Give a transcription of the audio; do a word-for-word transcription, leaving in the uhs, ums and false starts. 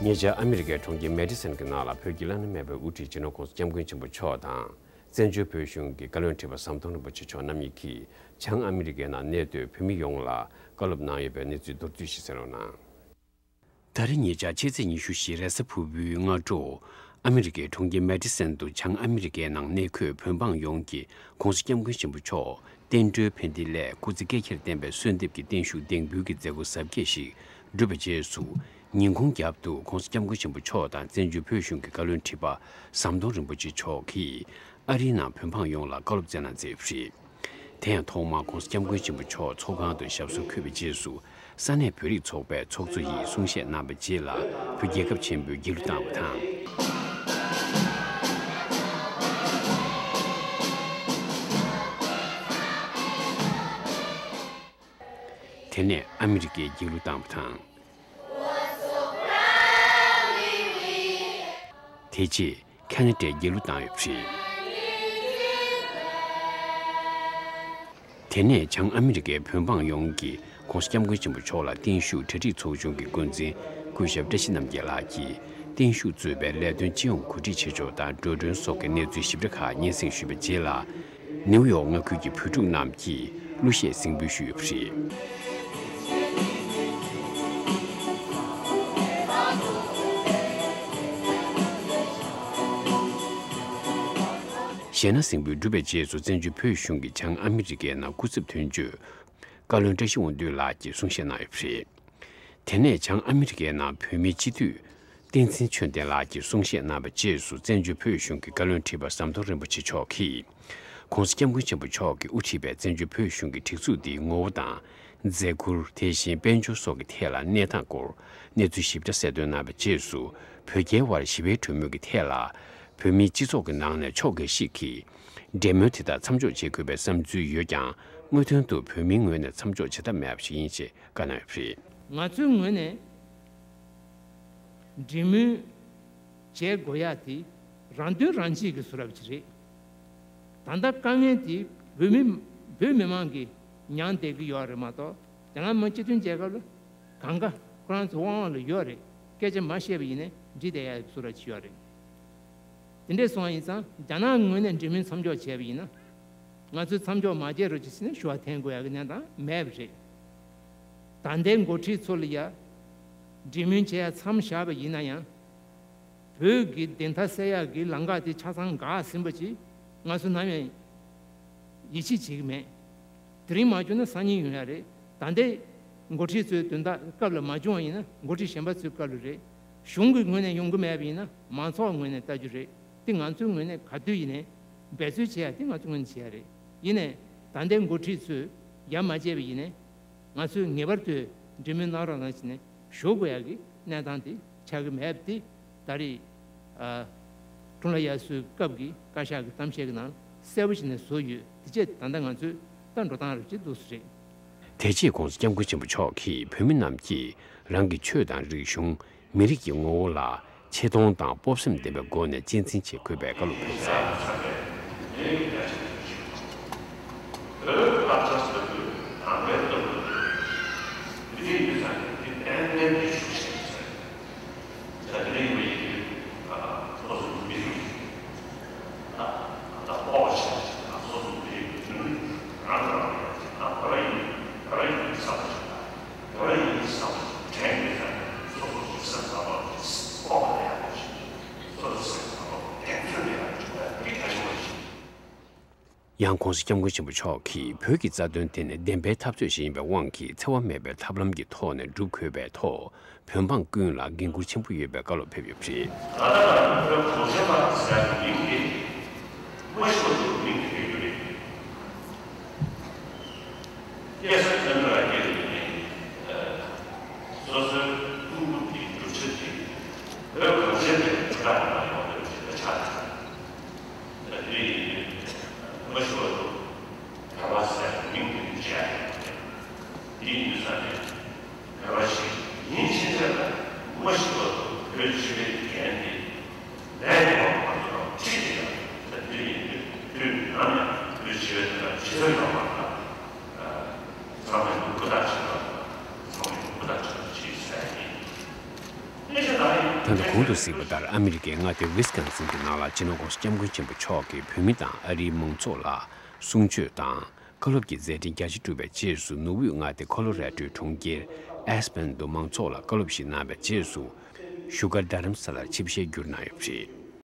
ཉེ་ཆར་ཨ་མི་རི་ཀའི་གྲོང་ཁྱེར་མེ་ཏི་སན་གྱི་ནང་ལ་བོད་ཀྱི་བླ་ན་མེད་པའི་དབུ་ཁྲིད་སྤྱི་ནོར་༸གོང་ས་༸སྐྱབས་མགོན་ཆེན་པོ་མཆོག་དང་། བཙན་བྱོལ་བོད་གཞུང་གི་བཀའ་བློན་ཁྲི་པ་ཟམ་གདོང་རིན་པོ་ཆེ་མཆོག་རྣམ་གཉིས་ཀྱིས་བྱང་ཨ་མི་རི་ཀའི་ནང་གནས་སྡོད་བོད་མི་ཡོངས་ལ་བཀའ་སློབ་གནང་ཡོད་པའི་གནས་ཚུལ་མདོར་བསྡུས་ཤིག་གསན་རོགས་གནང་། ད་རེས་ཉེ་ཆར་ཕྱི་ཚེས་ཉི་ཤུ་བཞི་རེས་གཟའ་ཕུར་བུའི་སྔ་དྲོ། ཨ་མི་རི་ཀའི་གྲོང་ཁྱེར་མེ་ཏི་སན་དུ་བྱང་ཨ་མི་རི་ཀའི་ནང་གནས་འཁོད་བོད་འབངས་ཡོངས་ཀྱིས་༸གོང་ས་༸སྐྱབས་མགོན་ཆེན་པོ་མཆོག་བསྟན་འགྲོའི་ཕན་བདེ་སླད་སྐུ་ཚེ་བསྐལ་བརྒྱར་བརྟན་པའི་གསོལ་འདེབས་ཀྱི་བརྟན་བཞུགས་གདེང་འབུལ་གྱི་མཛད་སྒོ་གཟབ་རྒྱས་ཤིག་གྲུབ་པའི་རྗེས་སུ། ཉིན་གུང་རྒྱབ་ཏུ་༸གོང་ས་༸སྐྱབས་མགོན་ཆེན་པོ་མཆོག་དང་བཙན་བྱོལ་བོད་གཞུང་གི་བཀའ་བློན་ཁྲི་པ་ཟམ་གདོང་རིན་པོ་ཆེ་མཆོག་གིས། ཨ་རིའི་ནང་བོད་འབངས་ཡོངས་ལ་བཀའ་སློབ་སྩལ་གནང་མཛད་ཡོད་པ་རེད། དེ་ཡང་ཐོག་མར་༸གོང་ས་༸སྐྱབས་མགོན་ཆེན་པོ་མཆོག་ཚོགས་ཁང་དུ་ཞབས་སོར་འཁོད་པའི་རྗེས་སུ། ས་གནས་བོད་རིགས་ཚོགས་པའི་ཚོགས་གཙོ་ཡིས་གསུང་བཤད་གནང་བའི་རྗེས་ལ། བོད་རྒྱལ་ཁབ་ཆེན་པོའི་རྒྱལ་གླུ་བཏང་བ་དང་། དེ་ནས་ཨ་མི་རི་ཀའི་རྒྱལ་གླུ་བཏང་བ་དང་། དེ་རྗེས་ཁ་ན་ཌའི་རྒྱལ་གླུ་བཏང་ཡོད་པ་རེད། དེ་ནས་བྱང་ཨ་མི་རི་ཀའི་བོད་འབངས་ཡོངས་ཀྱིས་༸གོང་ས་༸སྐྱབས་མགོན་ཆེན་པོ་མཆོག་ལ་བརྟན་བཞུགས་གྲ་སྒྲིག་ཚོགས་ཆུང་གི་འགོ་འཛིན་སྐུ་ཞབས་བཀྲ་ཤིས་རྣམ་རྒྱལ་ལགས་ཀྱིས་བརྟན་བཞུགས་གཙོས་པའི་ལས་དོན་སྤྱི་ཡོངས་གོ་སྒྲིག་བྱེད་ཕྱོགས་དང་འགྲོ་གྲོན་སོགས་ཀྱི་གནས་ཚུལ་ཞིབ་ཕྲ་ཁག་སྙན་སེང་ཞུས་པའི་རྗེས་ལ། ནིའུ་ཡོག་མངའ་ཁུལ་གྱི་བོད་ཕྲུག་རྣམས་ཀྱིས་གླུ་གཞས་གཟིགས་འབུལ་ཞུས་ཡོད་པ་རེད། གཞས་སྣ་གཟིགས་འབུལ་གྲུབ་པའི་རྗེས་སུ་བཙན་བྱོལ་བོད་གཞུང་གི་བྱང་ཨ་མི་རི་ཀའི་ནང་སྐུ་ཚབ་དོན་གཅོད་བཀའ་བློན་བཀྲ་ཤིས་དབང་འདུས་ལགས་ཀྱིས་གསུང་བཤད་གནང་ཡོད་པ་རེད། དེ་ནས་བྱང་ཨ་མི་རི་ཀའི་ནང་བོད་མིའི་སྤྱི་འཐུས་བསྟན་འཛིན་ཆོས་ལྡན་ལགས་ཀྱིས་གསུང་བཤད་གནང་བའི་རྗེས་སུ་བཙན་བྱོལ་བོད་གཞུང་གི་བཀའ་བློན་ཁྲི་པ་ཟམ་གདོང་རིན་པོ་ཆེ་མཆོག་གིས། ༸གོང་ས་༸སྐྱབས་མགོན་ཆེན་པོ་མཆོག་གིས་དབུ་ཁྲིད་པའི་བཙན་བྱོལ་བོད་གཞུང་གི་སྒྲིག་འཛུགས་འདིའི་ངོ་བོ་དང་། མཛད་ཁུར། དེ་བཞིན་དཔལ་འབྱོར་སོགས་ཀྱི་ཐད་ལ་གནས་སྟངས་སྐོར་གནས་ཚུལ་ཞིབ་ཕྲ་གསལ་སྟོན་གནང་བའི་རྗེས་སུ། བོད་རྒྱའི་དབར་ཞི་བའི་གྲོས་མོལ་གྱི་ཐད་ལ། བོད་མིའི་སྤྱི་ཚོགས་ཀྱི་ནང་ནས་ཕྱོགས་འགའ་ཞིག་གིས། འབྲེལ་མོལ་དེ་དག་མཚམས་འཇོག་བྱེད་དགོས་པའི་བསམ་ཚུལ་ཡོད་ཀྱང་། དངོས་དོན་དུ་བོད་མིའི་ངོས་ནས་མཚམས་འཇོག་བྱེད་ཐབས་མེད་པ་ཞིག་ཡིན་ཞེས་བཀའ་གནང་ཡོད་པ་རེད། ང་ཚོའི་ངོས་ནས་འབྲེལ་མོལ་བྱེད་དགོས་ཡ་དེ་རང་དོན་རང་གཅེས་ཀྱི་བཟོ་འདྲ་ཅིག་རེད། ད་ལྟ་དཀའ་ངལ་དེ་བོད་མི་བོད་མི་མང་གིས་མྱངས་བསྡད་ཀྱི་ཡོད་རེད་མ་གཏོགས། དེ་སྔ་མ་སྤྱི་མཐུན་རྒྱལ་ཁབ་ལ་གང་ག་ཁོ་རང་ཚོ་དབང་འོག་ལ་ཡོད་རེད། སྐད་ཆ་མ་བཤད་པ་ཡིན་ན་འགྲིག་བསྡད་ཡ་བཟོ་འདྲ་ཅིག་ཡོད་རེད། དེ་འདྲས་སོང་བ་ཡིན་ཙང་རྒྱ་ནག་ངོས་ནས་འབྲེལ་མོལ་མཚམས་འཇོག་བྱས་པ་ཡིན་ན། ང་ཚོས་མཚམས་འཇོག་མ་བྱས་རོགས་ཅིག་ཟེར་ནས་ཞུ་བ་འཐེན་དགོས་ཡ་གི་གནས་སྟངས་མེད་པ་རེད། ད་ལྟའི་འགོ་ཁྲིད་ཚོ་ལ་ཡ་འབྲེལ་མོལ་བྱེད་ཡ་མཚམས་བཞག་པ་ཡིན་ན་ཡང་། བོད་ཀྱི་བདེན་མཐའ་གསལ་ཡག་གི་ལམ་ཁ་དེ་ཆ་ཚང་འགག་ཟིན་པ་ཅིག་ང་ཚོ་ནམ་ཡང་ཡིད་ཆེས་བྱེད་ཀྱི་མེད། དེ་རིང་མ་བྱུང་ན་སང་ཉིན་ཡོང་ཡ་རེད། ད་ལྟའི་འགོ་ཁྲིད་ཚོའི་དོན་དག་སྐབས་ལ་མ་བྱུང་བ་ཡིན་ན་འགོ་ཁྲིད་གཞན་པ་ཚོའི་སྐབས་ལ་རེད། གཞུང་གི་ངོས་ནས་ཡོང་གི་མེད་པ་ཡིན་ན་མང་ཚོགས་ངོས་ནས་ལྟ་རྒྱུ་རེད། དེ་ང་ཚོའི་ངོས་ནས་ག་དུས་ཡིན་ནའི་འབད་རྩོལ་བྱེད་ཡ་དེ་ང་ཚོའི་ངོས་ནས་བྱེད་ཡ་རེད། ཡིན་ནའི་ད་ལྟའི་འགོ་ཁྲིད་ཚོས་ཡ་མ་བྱས་པ་ཡིན་ནའི་ང་ཚོས་ངེས་པར་དུ་འབྲེལ་མོལ་གནང་རོགས་གནང་བྱས་ནས་ཞུ་དགོས་ཡ་གི་གནས་སྟངས་དེ་ཆགས་ཀྱི་མེད་པ་དེ་ད་རེས། ཨ། ཁྲུང་ལ་དབྱར་གསོལ་སྐབས་ཀྱི་བཀའ་ཤག་གི་གཏམ་བཤད་ཀྱི་ནང་གསལ་པོ་བྱས་ནས་བཟོ་ཡོད། དེ་རྗེས་ད་ལྟ་ང་ཚོས་ད་འགྲོ་སྟངས་རེ་བྱེད་འདུག་སེ་རེད། དེ་རྗེས་༸གོང་ས་༸སྐྱབས་མགོན་ཆེན་པོ་མཆོག་གིས་བོད་མི་རྣམས་ཀྱིས་རང་གི་ཆོས་དང་རིག་གཞུང་། མི་རིགས་ཀྱི་ངོ་བོ་ལ་ཆེ་མཐོང་དང་སྤོབས་སེམས་ལྡན་པའི་སྒོ་ནས་གཅེས་འཛིན་བྱེད་དགོས་པའི་བཀའ་སློབ་ཕེབས་མཛད། ཡང་༸གོང་ས་༸སྐྱབས་མགོན་ཆེན་པོ་མཆོག་གིས་བོད་ཀྱི་རྩ་དོན་དེ་ནི་བདེན་པའི་འཐབ་རྩོད་ཞིག་ཡིན་པའི་དབང་གིས་འཚེ་བ་མེད་པའི་ཐབས་ལམ་གྱི་ཐོག་ནས་སྒྲུབ་དགོས་པའི་ཐོག་བོད་འབངས་ཀུན་ལ་འགན་འཁུར་ཆེན་པོ་ཡོད་པའི་བཀའ་སློབ་ཕེབས་ཡོད་པ་རེད། ད་ལྟ་བོད་གངས་ཅན་པ་ཟེར་བའི་མིང་དེ་མ་ཤི་བར་དུ་མིང་དེ་ཡོད་རྒྱུ་རེད། སྐྱེས་ས་དོན་ལ་སྐྱེས་པའི་མིང་། སོ་སོའི་ཕྲུ་གུ་དེའི་གྲུབ་ཆ་དེ་བོད་གངས་ཅན་པའི་གྲུབ་མཐའ་ནང་ཡོང་བའི་ཆེད་དུ་ཆགས་ཡོད། དེ་ཡིན་དུས་མ་ཤི་བར་དུ་བོད་པ་ཟེར་མིང་དེ་བརྗེ་ཡ་ཡོད་མ་རེད། དེ་ཡིན་དུས་ས་ནས་བོད་པ་ཞིག་ཡིན་ཕྱིན་ཆད་ལ་མ་ཤི་བར་དུ་བོད་སྤྱི་པའི་འགན་དེ་ལས་ཡོད་པ་མ་གཏོགས་ཁྲིད་དེ་ཡང་དེ་ཡིན་དུས་དུས་ནམ་ཡང་བོད་སྤྱི་པའི་དོན་དག་ཇི་ལྟར་ཡོང་བ་དང་། ཚང་མས་ཧུར་ཐག་བྱེད་པ། ཚང་མས་ཧུར་ཐག་བྱེད་པ་ཞིག་ཟེར་ཡིན། ཨེ་ཤེ་ད་ཡིན་ གོང་དུ་གཟིགས་པ་ལྟར། ཨ་མི་རི་ཀའི་མངའ་སྡེ་ཝི་སི་ཀོན་སིན་གྱི་ནང་ལ་སྤྱི་ནོར་༸གོང་ས་༸སྐྱབས་མགོན་ཆེན་པོ་མཆོག་གིས་བོད་མི་དང་ཨ་རིའི་མང་ཚོགས་ལ་གསུང་ཆོས་དང་བཀའ་སློབ་ཀྱི་མཛད་འཕྲིན་རྒྱ་ཆེར་བསྒྲུབས་པའི་རྗེས་སུ། ནོར་བུས་མངའ་སྡེ་ཁོ་ལོ་ར་ཌོའི་གྲོང་ཁྱེར་ཨེས་པན་དུ་མང་ཚོགས་ལ་བཀའ་སློབ་ཞིག་གནང་བའི་རྗེས་སུ། བཞུགས་སྒར་རྡ་རམ་ས་ལར་ཆིབས་ཞལ་བསྒྱུར་གནང་ཡོད་པ་རེད།